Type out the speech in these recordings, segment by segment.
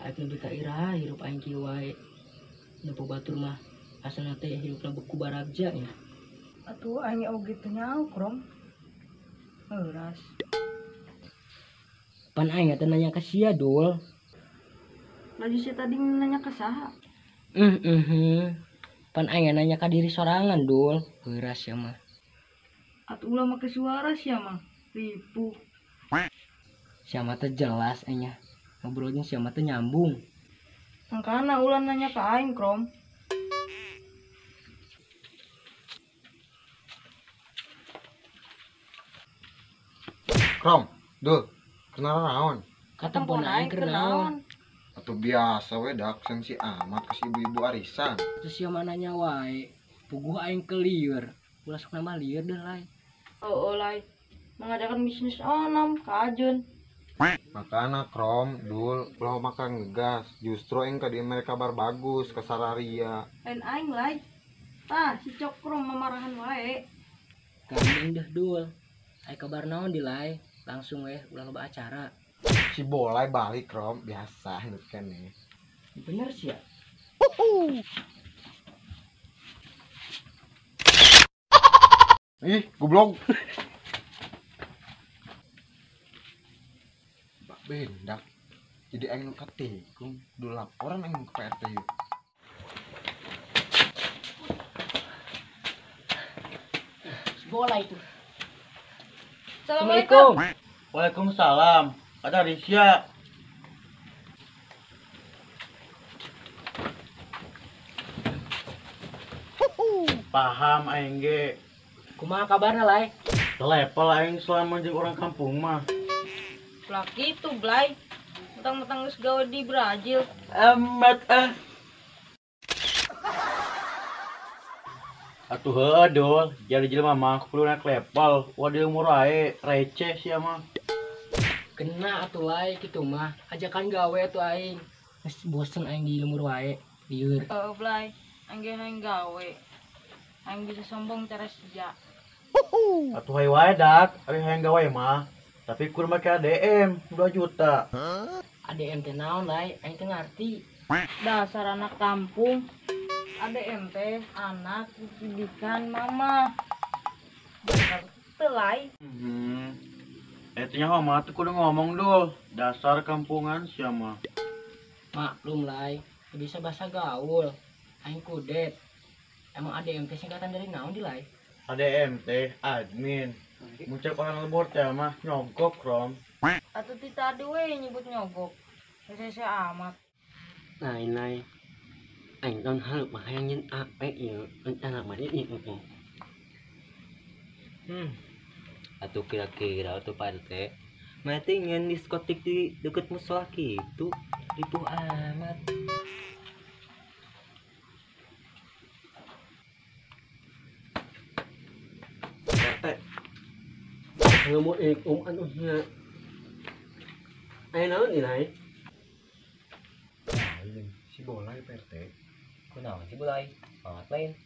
Aing nepi ka iraha hirup aing kieu wae. Nempo batur mah asana teh hirupna beku baragja nya. Atuh aing oge teu nyaho, Krom. Heuras. Pan aing teh nanya ka sia, Dul. Laju sia tadi nanya ka saha? Pan aing nanya ka diri sorangan, Dul. Heuras sia mah. Atuh ulah make suara sia mah. Ripuh. Sia mah teh jelas aing nya. Ngobrolnya sia mah teh nyambung. Mangkana ulah nanya ka aing, Krom. Krom, Dul, kenal naon? Katempon aing keur naon? Atuh biasa we dak sensi amat ke si ibu-ibu arisan. Terus sia mah nanya wae. Puguh aing kelieur. Ulah sok nambah lieur deh, Lai. Oh, Lai. Mengadakan bisnis onam ka Ajun. Makana Krom, Dul, ulah makan ngegas. Justru aing ka dieu mere kabar bagus ka sararia. Lain aing, Lai. Tah, si Cokro mamarahan wae. Kambing deh, Dul. Ai kabar naon di, Lai? Langsung weh, ulah loba acara. Si Bolai balik, Krom, biasa hidup kene. Bener sih ya. Ih, goblok. Bak bendak. Jadi aing nu katikung, dulu laporan aing ke PRT yuk. Si Bola itu. Assalamualaikum. Waalaikumsalam. Ada Risya. Paham aing ge. Kumaha kabarna, Lai? Level aing selama jeung orang kampung mah. Lah kitu, Blay. Mentang-mentang geus gawe di Brazil. Amat ah. Atuh heueuh, Dul. Jadi jelema mah kudu naik level. Wah di umur wae receh sia mah. Kena atuh Lai kitu mah. Ajakan gawe atuh aing. Geus bosen aing di lemur wae. Lieur. Heueuh, Blay. Aing ge hayang gawe. Aing bisa sombong cara sia. Atuh hayu wae dak, ari hayang gawe mah. Tapi kudu make ADM 2 juta. ADM teh naon, Lai? Aing teu ngarti. Dasar anak kampung. ADM teh anak didikan mama. Bener teu, Lai? Eta nya mah teu kudu ngomong, Dul. Dasar kampungan sia mah. Maklum, Lai. Teu bisa bahasa gaul. Aing kudet. Emang ADM teh singkatan dari naon di, Lai? ADM teh admin. Muncul orang lembur teh mah nyogok, Krom. Atuh ti tadi we nyebut nyogok. Hese amat. Lai, Lai. Aing tahun halu mah hayang nyen ape ieu rencana mah ieu ieu. Atuh kira-kira atuh Pak RT. Mati nyen diskotik di deket musola kitu. Ripuh amat. RT. Assalamualaikum atuh nya. Aya naon ieu, Lai? Lain, si Bolai Pak RT. Kunaon si Bolai? Semangat lain.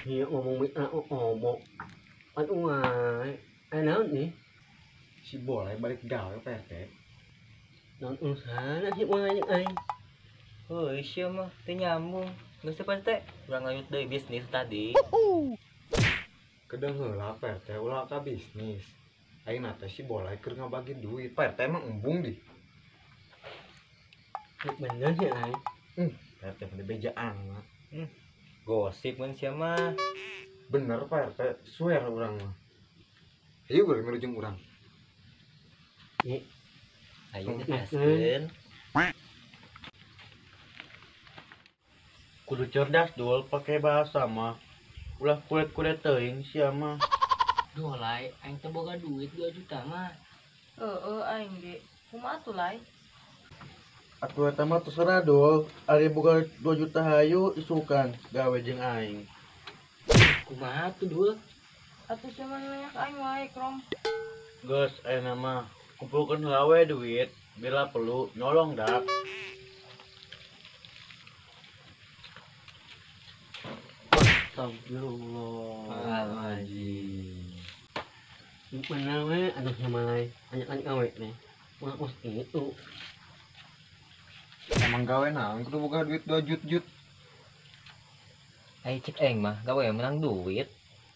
Ieu ngomong we ngomong. Atuh wae. Aya naon nih? Si Bolai balik gawe Pak RT. Naon urusanna si Bolai jeung aing? Heuh, sia mah teu nyambung. Geus teh Pak RT, urang lanjut deui bisnis tadi. Kedeng heula Pak RT ulah ka bisnis. Aing teh si Bolai keur ngabagi duit. Pak RT emang embung di. Bener sih aing. Pak RT mah dibejaan mah. Gosip mun sia mah. Bener Pak RT, swear urang mah. Ayo urang menuju urang. Ayo dikaskeun. Kudu cerdas, Dul, pake bahasa mah. Ulah kulit-kulit teuing sia mah. Duh, Lai, aing teh boga duit 2 juta mah. Heeh, aing ge. Kumaha tuh, Lai? Atuh eta mah terserah, Dul. Ari boga 2 juta hayu isukan gawe jeung aing. Kumaha tuh, Dul? Atuh sia mah nanya ka aing wae, Krom. Geus ayeuna mah kumpulkeun heula we duit, bila perlu nyolong dak. Astagfirullahaladzim. Bener we anu sama lain. Banyak-banyak awe nih. Ulah kos itu. Emang gawe naon kudu boga duit 2 jut-jut. Ai cek aing mah gawe menang duit.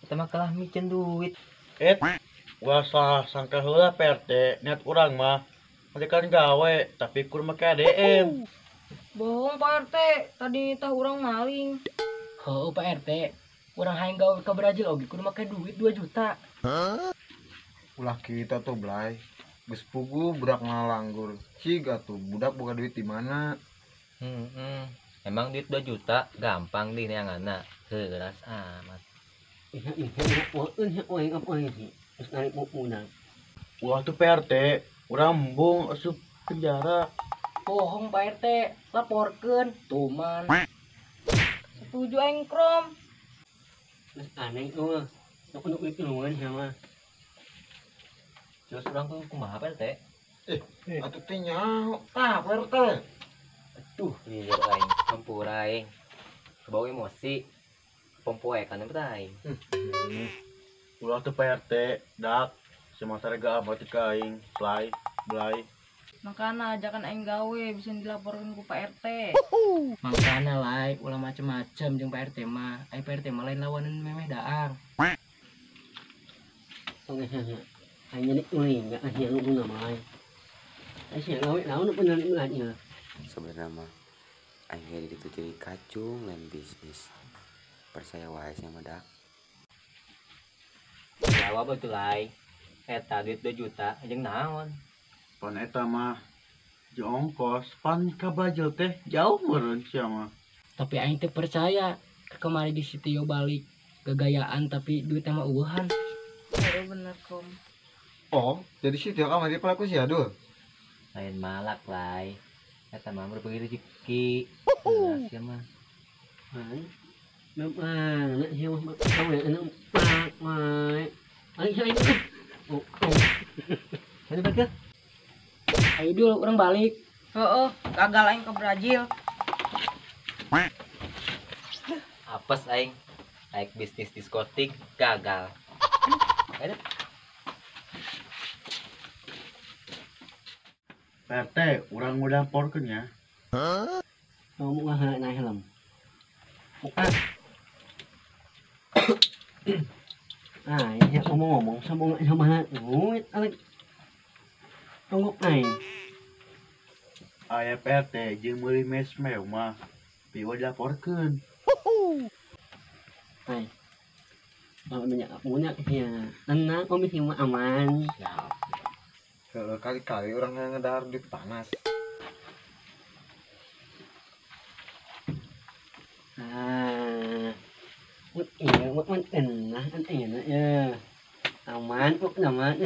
Eta mah kalah miceun duit. Ulah salah sangka heula Pak RT, niat urang mah kan gawe tapi kur make ADM. Bohong Pak RT, tadi tah urang maling. Heuh Pak RT, urang hayang gawe ka Brazil oge kudu make duit 2 juta. Ulah kita tuh Blay. Geus puguh budak ngalanggur. Cig atuh budak boga duit di mana? Emang duit 2 juta gampang di neanganna. Heuras amat. Ulah tuh Pak RT, urang embung asup penjara. Bohong Pak RT, laporkeun tuman. Setuju aing Krom. Aneh eueuh. Nu itu sama. Terus urang tuh kumaha Pak RT? Atuh teh nyaho. Tah Pak RT. Aduh, lieur aing, hampura aing. Kebawa emosi. Pompoekan teh aing. Ulah tuh Pak RT, dak si sarega amat ka aing, blay, blay. Makana ajakan aing gawe bisa dilaporkan ku Pak RT. Makana Lai, ulah macem-macem jeung Pak RT mah. Ai Pak RT mah lain lawanan memeh daang. Sebenarnya mah aing ge ditu jadi kacung lain bisnis. Percaya wae sia mah dak. Jawab atuh Lai. Eta duit 2 juta jeung naon? Pan eta mah jeung ongkos pan ka Brazil teh jauh meureun sia mah. Tapi aing teh percaya kemari di Sitio balik gagayaan tapi duitnya mah eueuhan. Heeh bener Kom. Oh, jadi Sitio kamari pelaku sia Dul. Lain malak Lai. Eta mah berbagi rezeki. Sia mah. Ayo Dul, urang balik. Heeh, gagal aing ke Brazil. Apes aing. Naik bisnis diskotik gagal. Ayo. Pak RT, urang udah laporkeun ya. Ngomong-ngomong sambung sama duit tunggu aing. Aya Pak RT jeung meuli mes mew mah piwa dilaporkeun. Ai. Kalau banyak punya ya, tenang komisi mah aman. Siap. Heeh, kali-kali urang ngedahar duit panas. Iya, enak ya. Aman, aman.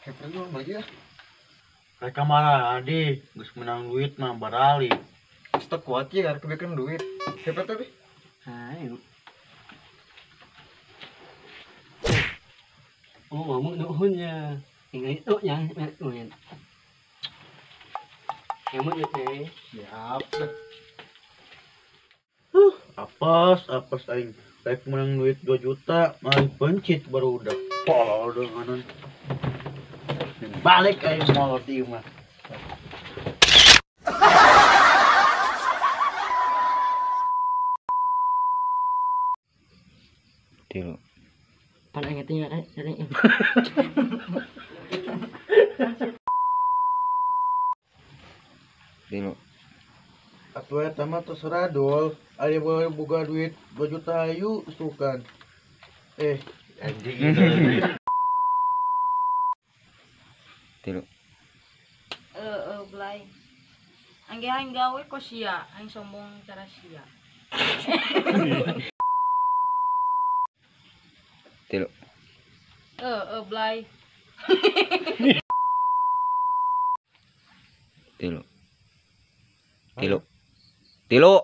Kayak perlu lagi ya. Mereka marah adi, geus menang duit mah barali. Geus teu kuat ye karek kebekeun duit. Hebat teh. Ayo. Ngomong nuhun ya. Tinggal itu ya, duit. Emang teh. Siap. Apes, apes aing. Rek menang duit 2 juta, malah pencit baru udah. Tolol denganan. Balik aing molor di imah. Tilu. Pan aing teh. Tilu. Atuh eta mah terserah Dul. Aya boga duit 2 juta hayu isukan. Anjing itu. Tilu. Blay. Angge aing gawe kok sia, aing sombong cara sia. Tilu. Blay. Tilu. Tilu. Tilu.